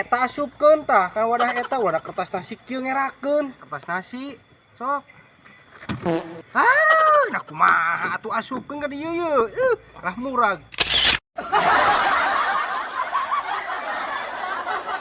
Eta asupkeun tah ka wadah eta, wadah kertas nasi kieu ngerakeun, kertas nasi. Sok. Ah, nah kumaha atuh asupkeun ka dieu ye. Lah murag.